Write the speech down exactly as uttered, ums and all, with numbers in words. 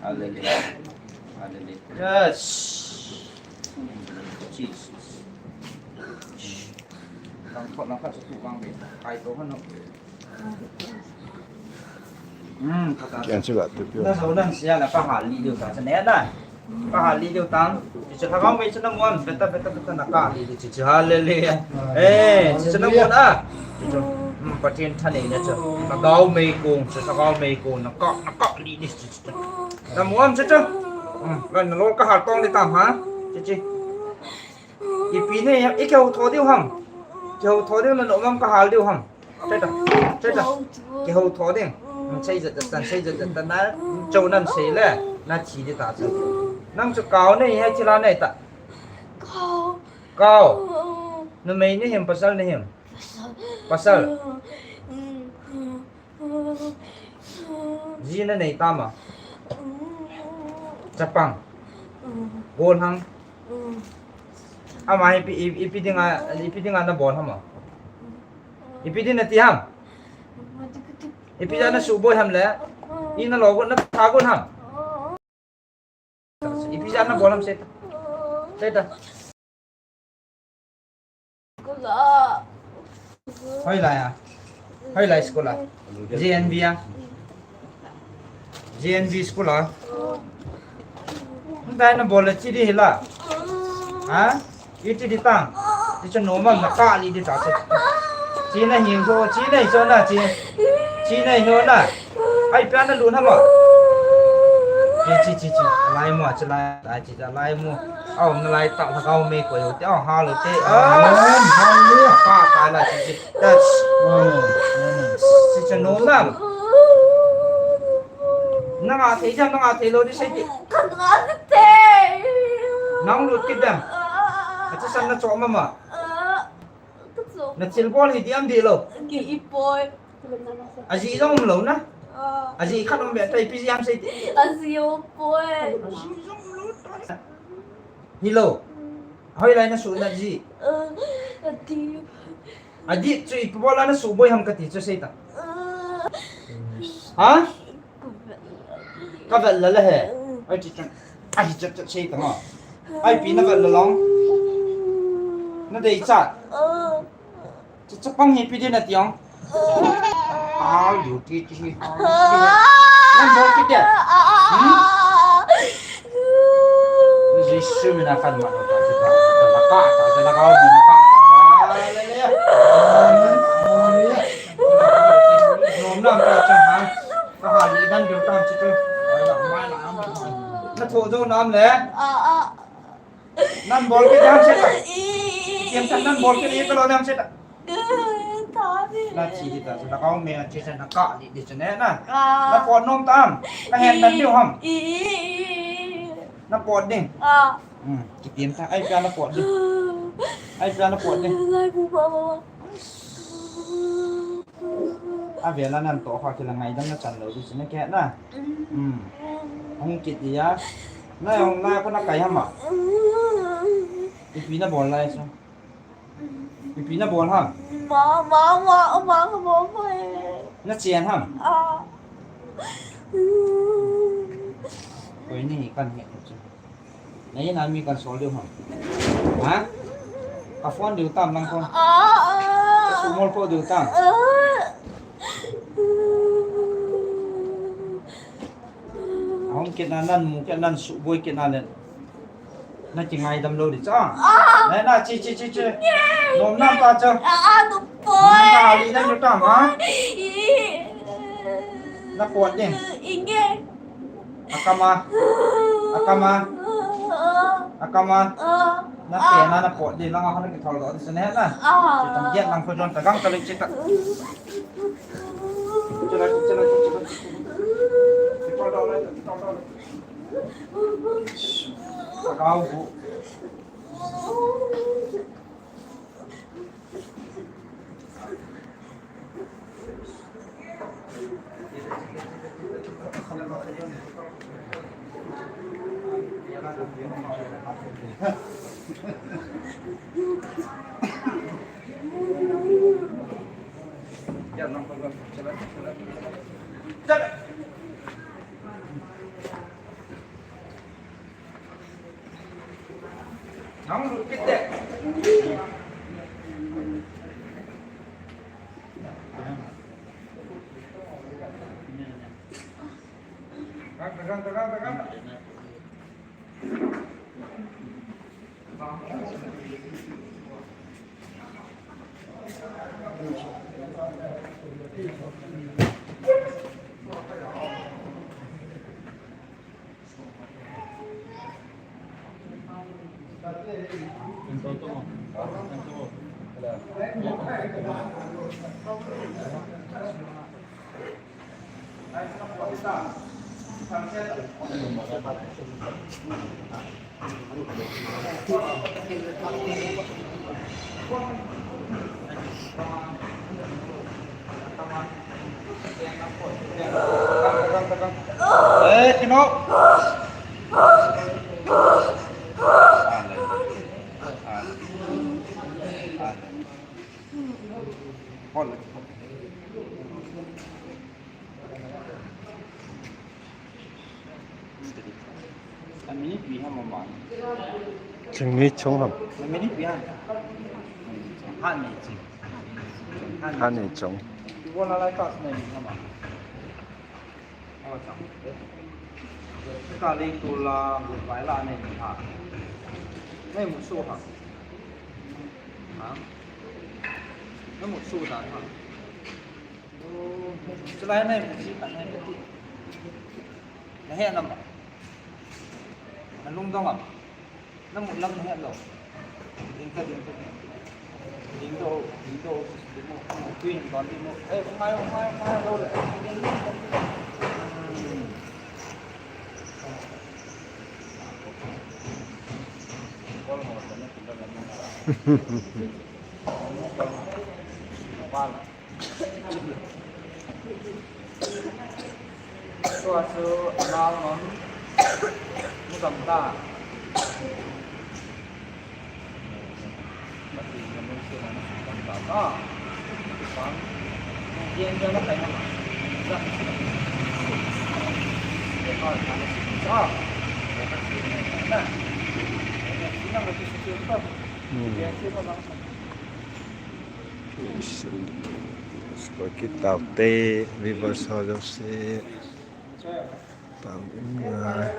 Hallelujah. Hallelujah. Yes. Jesus. Langkhat, langkhat, satu kang be. Kai to hanu. Hmm, kata. Kian suga tu pio. Na so nan sia la ka hal li diu ta, sa ne na. Ka hal li diu ta. Chu chu ka kang be chu na muan, beta, beta, beta na ka li diu chu chu. Hallelujah. Eh, chu chu na muan a. Chu chu. Hmm, Pathen thanei na chu. Lhagao mei kong, chu lhagao mei kong, na ka, na ka li diu chu chu. Na muan chu chu. Hmm, na lol ka hal tong di tam ha. Chu chu. Ipi nei, i kihou tho diu ham. Kihou tho diu na nom am ka hal diu ham. Chai ta, chai ta. Kihou tho ding. Sei jat jat tan, sei jat jat tan na. Chou nan sei le, na thi di ta chu. Nang chu kau nei hai thila nei ta. Kau. Kau. Numei nei him, pasal nei him. Pasal. Pasal. Ji na nei tam a. Chapang. Gollhang. Ama ipi, ipi, ipi dinga, ipi dinga na bol ham a. Ipi din na ti ham. Ipi ja na suboi ham le. I na lo got na tha got ham. Ipi ja na bol ham sei ta. Sei ta. Hoilai a. Hoilai school a. J N V a. J N V school a. Dai na bol le chi di hila. Ha? Iti di tang. Ti chu nom am na ka li di ta chu. Chi na hi so, chi na hi so na chi. Chi na hi so na. Ai pia na lu na mo. Chi, chi, chi, chi. Lai mo, chi lai, lai chi, lai mo. Au, na lai ta, ta kau me ko yo te, au, ha lo te. Amen. Hallelujah. Pa, pa la chi, chi. That's. Amen. Amen. Chi chu nom am. Nang a thei jam, nang a thei lo di sei ti. Ka nga thei. Nang lut kit dem. Ka chi san na chom mama. Ka chom. Na thil bol hi diam di lo. Ki i poi. A ji jong um lo na. A ji khat um be tai pi jam sei ti. A ji um poi. A ji jong um lo ta. Hi lo. Hoilai na su na ji. A ti. A di chu ipi bol a na suboi ham ka ti chu sei ta. Ha? Ka vel la la he. Ai ti chan. Ai chat chat sei ta ma. Ai pi na vel la long. Na dei chat. Chu chapang hi pi di na ti ong. How you teach him? Nang bol kit dia. Hmm? Jesu mina kan ma ta ta ta ta la ka ta ta la ka ta ta. Hallelujah. Nom nam ta cha ha. Ka ha li dan deu tam chi tu. Na tho jo nam le. Nan bol kit dam se ta. Kiam chan nan bol kit ni ka lo dam se ta. Na chi di ta, na kau me na chi chan na ka di di chan na. Na pot nom tam. Na hen nan diu ham. Na pot ding. Hmm, kipiam ta. Ai pia na pot ding. Ai pia na pot ding. A vela nan to kha kila ngaidam na chan lo di chin na ke na. Hmm. Hung kit dia. Na hung na ko na kai hama. Ipi na bol lai so. Ipi na bol ham. Ma, ma, ma, ma, ma, ma. Na chen ham. Ah. Koi ni kan he chu. Nei na mi kan sol diu ham. Ha? Ka phone diu tam lang ko. Ka sumol ko diu tam. Ahung kit na nan mu kit nan suboi kit na len. Na kingaidam lo di cha. Na na chi chi chi chi. Nom nam ta cha. Na li na diu tam ha. Na pot ding. Akama. Akama. Akama. Na pe na na pot di lang ako na kithol do di sa na. Kita get lang ko don tagang kalik kita. Chila chila chila. Kithol do na kithol do. Tagaw bu. Nang lut kit te. Eh, kino. Chingni chung ham. Hani chung. Ka lei tu la, gu vai la nei ni ha. Nei mu su ha. Ha? Nei mu su da ha. Chu lai nei mu chi ka nei ka ti. Na he nam. Na lungdong am. Na mut lam na het lou. Ding ta, ding ta, ding ta. Ding to, ding to, ding to. Tui hin ton ding to. Eh, ngai, ngai, ngai, lou le. Tua chu nau non mu dam ta. Pathen in mun su na su dam ta ta. Pan. Yen yen na kai na. Sa. Ye pa na su sa. Ye pa su na. Ye na na su su ta. Hmm. Ye su na. Sukha kitau te, viewers ho jouse. Tau in ngai.